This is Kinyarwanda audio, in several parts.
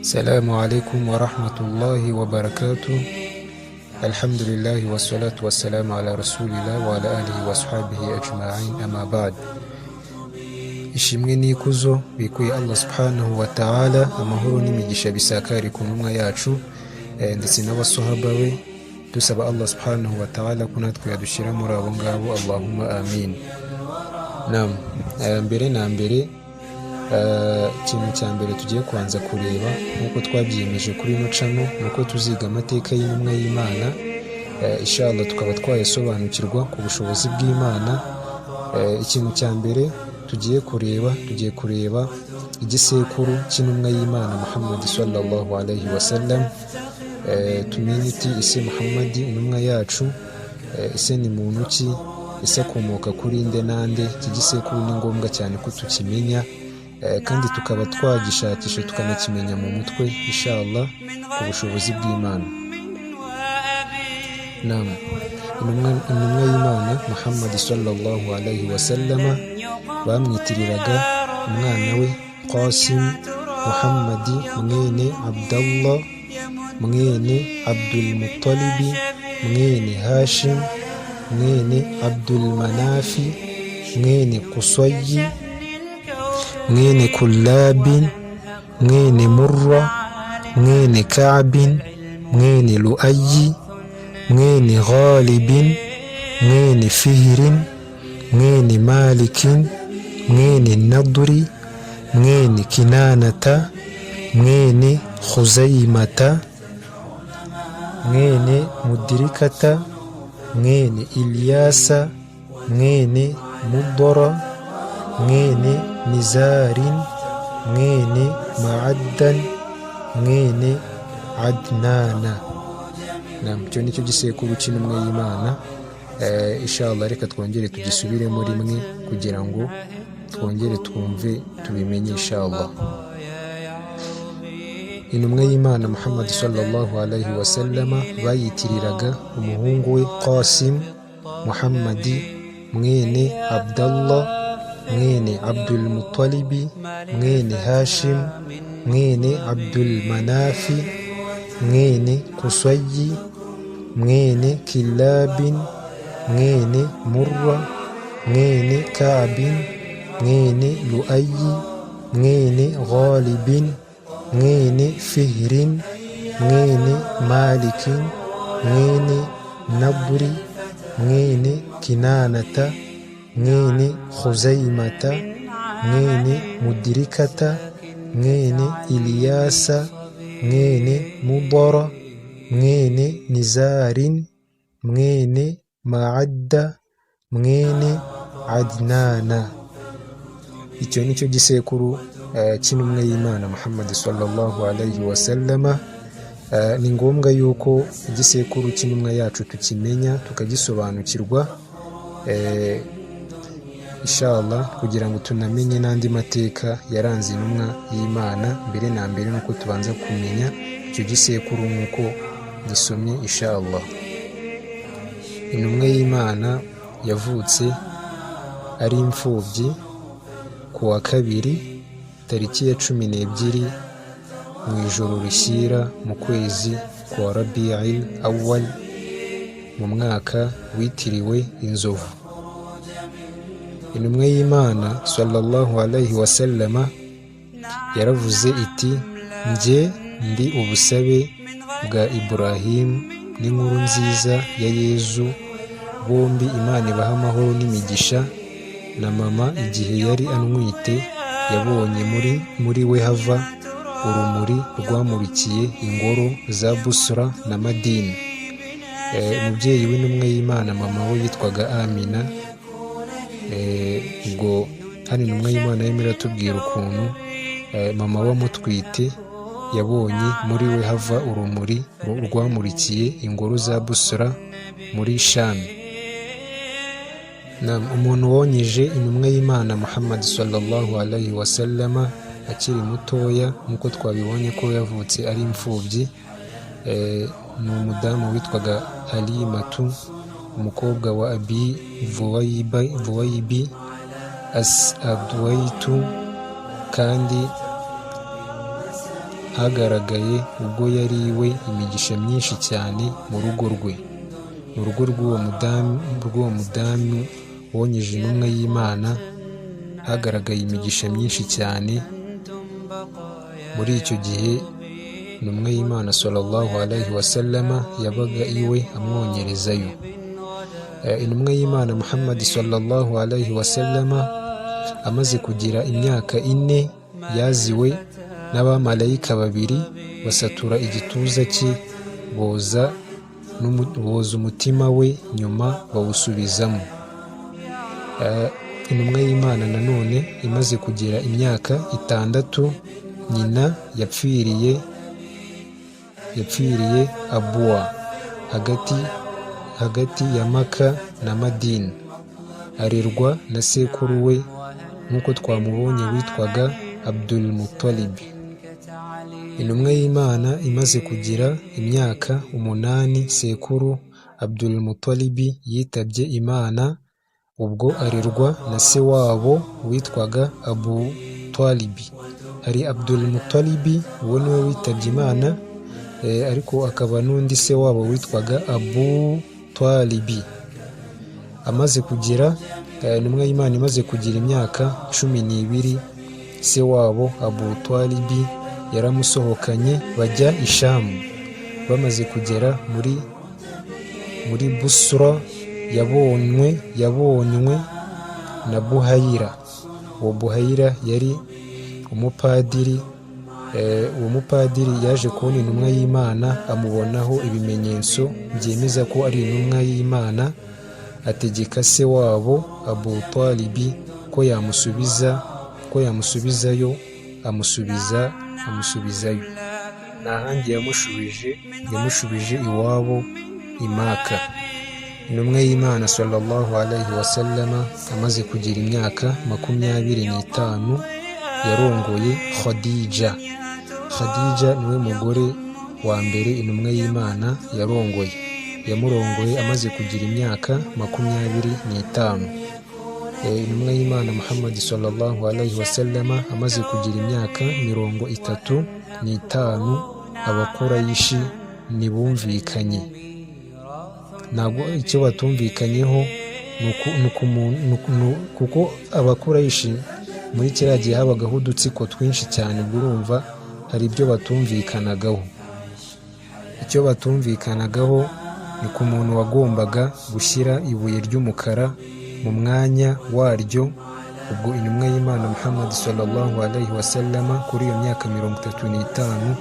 السلام عليكم ورحمة الله وبركاته. الحمد لله والصلاة والسلام على رسول الله وعلى آله وصحبه أجمعين أما بعد. Ishimwe n'ikuzo bikuye Allah subhanahu wa ta'ala, amahoro n'imigisha bisakare ku ntumwa yacu ndetse n'abasahaba be. Dusaba Allah subhanahu wa ta'ala ko natwe yadushyira muri abo ngabo. Allahumma amin. Naam. Mbere na mbere, ikintu cya mbere tugiye kubanza kureba nk'uko twabyiyemeje kuri ino channel ni uko tuziga amateka y'intumwa y'Imana, inshallah tukaba twayasobanukirwa ku bushobozi bw'Imana. Ikintu cya mbere tugiye kureba, tugiye kureba igisekuru cy'intumwa y'Imana Muhammad sallallahu alayhi wasallam. Tumenye uti ese Muhammad intumwa yacu, ese ni muntu ki? Ese akomoka kuri nde nande? Iki gisekuru ni ngombwa cyane ko tukimenya, kandi tukaba twagishakisha tukanakimenya mu mutwe, inshallah, ku bushobozi bw'Imana. Naam. Intumwa y'Imana Muhammad sallallahu alayhi wasallama bamwitiriraga umwana we Qasim Muhammadi mwene Abdallah mwene Abdul Muttalibi mwene Hashim mwene Abdul Manafi mwene Qusayi mwene Kullabin mwene Murra mwene Ka'bin mwene Lu'ayi mwene Ghalibin mwene Fihrin mwene Malikin mwene Nadri mwene Kinanata mwene Khuzayimata mwene Mudirikata mwene Ilyasa mwene Mudora mwene Nizarin mwene Ma'addan mwene Adnana. Naam, icyo nicyo gisekuru cy'intumwa y'Imana. Inshallah reka twongere tugisubiremo rimwe kugira ngo twongere twumve tubimenye inshallah. Intumwa y'Imana Muhammad sallallahu alayhi wasallama bayitiriraga umuhungu we Qasim Muhammadi mwene Abdallah mwene Abdul Muttalibi mwene Hashim mwene Abdul Manafi mwene Qusayi mwene Kilabin mwene Murra mwene Ka'bin mwene Lu'ayi mwene Ghalibin mwene Fihrin mwene Malikin mwene Nabri mwene Kinanata mwene Khuzayimata mwene Mudirikata mwene Iliyasa mwene Mudara mwene Nizarin mwene Ma'adda mwene Adnana. Icyo nicyo gisekuru cy'intumwa y'Imana Muhammad sallallahu alayhi wasallama. Ni ngombwa yuko igisekuru cy'intumwa yacu tukimenya, tukagisobanukirwa, inshallah, kugira ngo tunamenye n'andi mateka yaranze intumwa y'Imana. Mbere na mbere nuko tubanza kumenya icyo gisekuru nk'uko gisomye inshallah. Intumwa y'Imana yavutse ari imfubyi ku wa kabiri tariki ya 12 mu ijoro rishyira mu kwezi kwa Rabi'il Awwal mu mwaka witiriwe inzovu. Intumwa y'Imana sallallahu alayhi wasallama yaravuze iti: "Njye ndi ubusabe bwa Ibrahim n'inkuru nziza ya Yezu, bombi Imana ibaha amahoro n'imigisha. Na mama igihe yari antwite yabonye muri we hava urumuri rwamurikiye ingoro za Busra na Madina." Umubyeyi w'intumwa y'Imana, mama we yitwaga Amina. Ubwo hano intumwa y'Imana yarimo iratubwira ukuntu mama we amutwite yabonye muri we hava urumuri rwamurikiye ingoro za Busra muri Shami. Umuntu wonkeje intumwa y'Imana Muhammad sallallahu alayhi wasallama akiri mutoya, nk'uko twabibonye ko yavutse ari imfubyi, ni umudamu witwaga Halimatu, umukobwa wa Abi Vuwayibi. As-Adwaitu, kandi hagaragaye ubwo yari iwe imigisha myinshi cyane mu rugo rwe, mu rugo rw'uwo mudamu wonkeje Intumwa y'Imana hagaragaye imigisha myinshi cyane. Muri icyo gihe Intumwa y'Imana sallallahu alayhi wasallama yabaga iwe amwonkerezayo. Intumwa y'Imana Muhammad sallallahu alayhi wasallama amaze kugira imyaka 4 yaziwe n'abamalayika babiri, basatura igituza cye, boza umutima we, nyuma bawusubizamo. Intumwa y'Imana nanone imaze kugira imyaka 6, nyina yapfiriye Abuwa, hagati ya Maka na Madina, arerwa na sekuru we nk'uko twamubonye witwaga Abdul Muttalib. Intumwa y'Imana imaze kugira imyaka 8, sekuru Abdul Muttalib yitabye Imana, ubwo arerwa na se wabo witwaga Abu Talib. Hari Abdul Muttalib, uwo niwe witabye Imana, ariko akaba n'undi se wabo witwaga Abu Talib. Amaze kugira Intumwa y'Imana imaze kugira imyaka 12, se wabo Abu Talib yaramusohokanye bajya i Shamu. Bamaze kugera muri Busra, yabonywe na Buhayira. Uwo Buhayira yari umupadiri. Uwo mupadiri yaje kubona Intumwa y'Imana, amubonaho ibimenyetso byemeza ko ari intumwa y'Imana, ategeka se wabo Abu Talibi ko yamusubizayo, amusubizayo. Nta handi yamushubije, yamushubije iwabo i Maka. Intumwa y'Imana sallallahu alayhi wasallama amaze kugira imyaka 25 yarongoye Khadija. Khadija niwe mugore wa mbere Intumwa y'Imana yarongoye. Yamurongoye amaze kugira imyaka 25. Intumwa y'Imana Muhammad sallallahu alayhi wasallama amaze kugira imyaka 35, Abakurayishi ntibumvikanye. Ntabwo icyo batumvikanyeho kuko Abakurayishi muri kiriya gihe habagaho udutsiko twinshi cyane, ubwo urumva hari ibyo batumvikanagaho. Icyo batumvikanagaho ni ku muntu wagombaga gushyira ibuye ry'umukara mu mwanya waryo. Ubwo Intumwa y'Imana Muhammad sallallahu alayhi wasallama kuri iyo myaka 35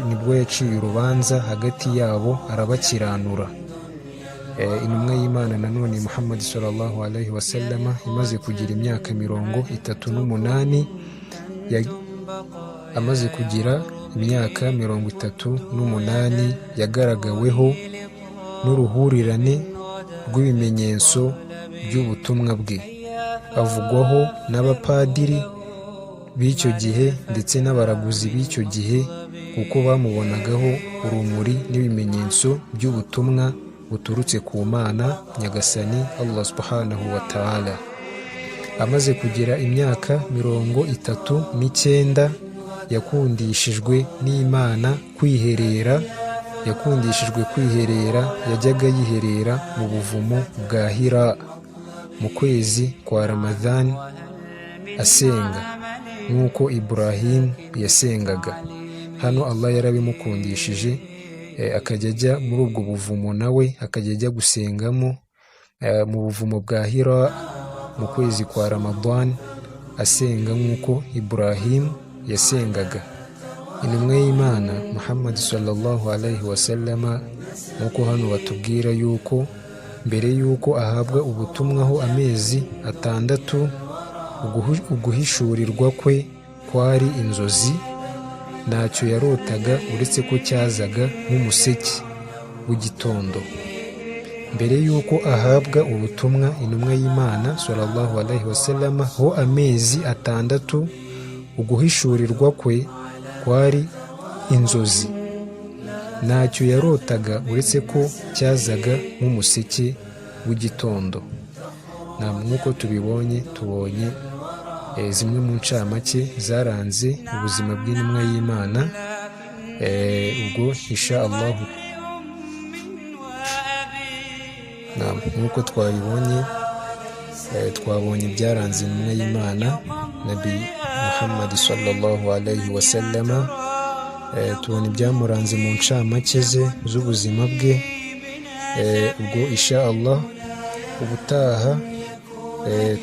nibwo yaciye urubanza hagati yabo, arabakiranura. Intumwa y'Imana nanone Muhammad sallallahu alayhi wasallama imaze kugira imyaka 38, amaze kugira imyaka 38 yagaragaweho n'uruhurirane rw'ibimenyetso by'ubutumwa bwe, avugwaho n'abapadiri b'icyo gihe ndetse n'abaraguzi b'icyo gihe, kuko bamubonagaho urumuri n'ibimenyetso by'ubutumwa buturutse ku Mana Nyagasani Allah subhanahu wa ta'ala. Amaze kugira imyaka 39 yakundishijwe n'Imana kwiherera. Yakundishijwe kwiherera, yajyaga yiherera mu buvumo bwa Hira mu kwezi kwa Ramadhan asenga nk'uko Ibrahim yasengaga. Hano Allah yarabimukundishije, akajya ajya muri ubwo buvumo, nawe akajya ajya gusengamo mu buvumo bwa Hira mu kwezi kwa Ramadan, asenga nk'uko Ibrahim yasengaga. Intumwa y'Imana Muhammad sallallahu alayhi wasallama, nk'uko hano batubwira yuko mbere y'uko ahabwa ubutumwa ho amezi 6, uguhishurirwa kwe kwari inzozi. Ntacyo yarotaga uretse ko cyazaga nk'umuseke w'igitondo. Mbere y'uko ahabwa ubutumwa, Intumwa y'Imana sallallahu alayhi wasallama ho amezi 6, uguhishurirwa kwe kwari inzozi. Ntacyo yarotaga uretse ko cyazaga nk'umuseke w'igitondo. Nk'uko tubibonye, tubonye zimwe mu ncamake zaranze ubuzima bw'intumwa y'Imana. Ubwo insha Allah, nk'uko twabibonye, twabonye ibyaranze intumwa y'Imana Nabi Muhammad sallallahu alayhi wa sallama, tubona ibyamuranze mu ncamake ze z'ubuzima bwe. Ubwo insha Allah ubutaha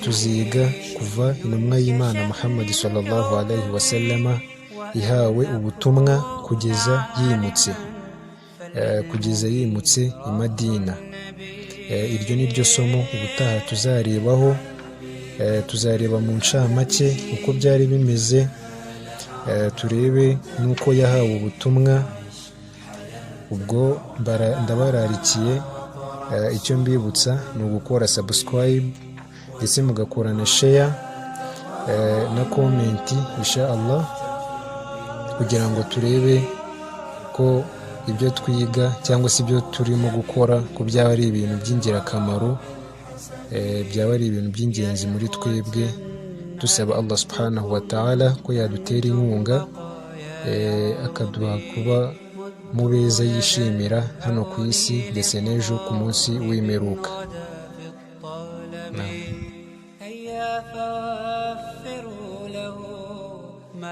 tuziga kuva intumwa y'Imana Muhammad sallallahu alayhi wa sallama ihawe ubutumwa kugeza yimutse i Madina. Iryo ni ryo somo ubutaha tuzarebaho. Tuzareba mu ncamake uko byari bimeze, turebe n'uko yahawe ubutumwa. Ubwo ndabararikiye, icyo mbibutsa ni ugukora subscribe ndetse mugakora na share na comment, insha Allah, kugira ngo turebe ko ibyo twiga cyangwa se ibyo turimo gukora ko byaba ari ibintu by'ingirakamaro, byaba ari ibintu by'ingenzi muri twebwe. Dusaba Allah subhanahu wa ta'ala ko yadutera inkunga, akaduha kuba mu beza yishimira hano ku isi ndetse n'ejo ku munsi w'imperuka.